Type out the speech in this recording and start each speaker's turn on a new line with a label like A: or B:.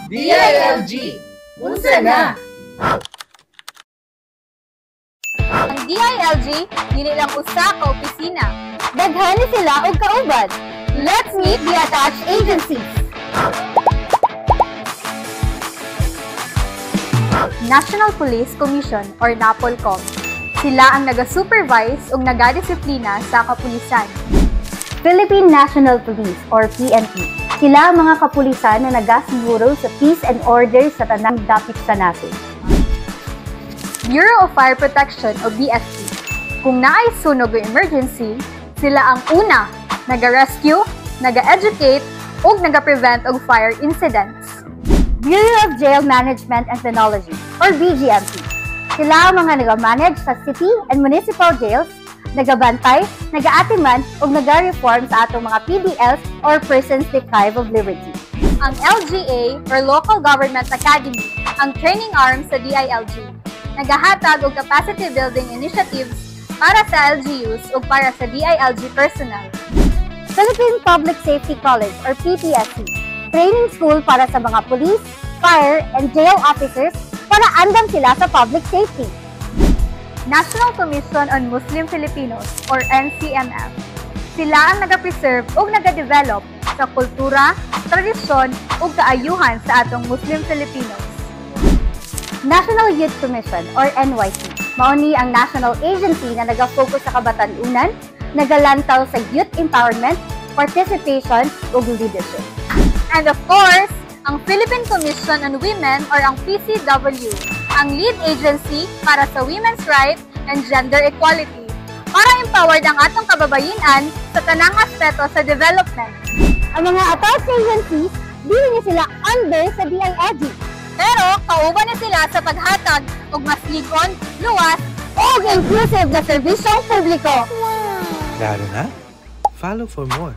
A: DILG! Unsa na?
B: Ang DILG dili lang usa ka opisina.
C: Daghan ni sila og kauban. Let's meet the attached agencies.
B: National Police Commission or NAPOLCOM. Sila ang naga-supervise ug nagadisiplina sa kapulisan.
C: Philippine National Police or PNP. Sila ang mga kapulisan na nagasiguro sa peace and order sa tanang dapit sa nasod.
B: Bureau of Fire Protection o BFP. Kung naay sunog o emergency, sila ang una naga-rescue, naga-educate ug naga-prevent og fire incidents.
C: Bureau of Jail Management and Penology or BGMP. Sila ang mga nag-manage sa city and municipal jails, nagabantay, nagaatiman ug naga-reform sa atong mga PDLs or persons deprived of liberty.
B: Ang LGA or Local Government Academy, ang training arm sa DILG. Nagahatag og capacity building initiatives para sa LGUs ug para sa DILG personnel.
C: Philippine Public Safety College or PPSC, training school para sa mga police, fire, and jail officers para andam sila sa public safety.
B: National Commission on Muslim Filipinos or NCMF. Sila ang naga-preserve ug naga-develop sa kultura, tradisyon ug kaayuhan sa atong Muslim Filipinos.
C: National Youth Commission or NYC. Mao ni ang national agency na naga-focus sa kabatan-unan, nagalantaw sa youth empowerment, participation ug leadership.
B: And of course, ang Philippine Commission on Women or ang PCW, ang lead agency para sa women's right and gender equality para empowered ang atong kababayenan sa tanang aspeto sa development.
C: Ang mga attached agencies, dili ni sila under sa DILG.
B: Pero kauban na sila sa paghatag og mas lig-on, luwas,
C: ug inclusive na serbisyong publiko.
D: Klaro na? Follow for more.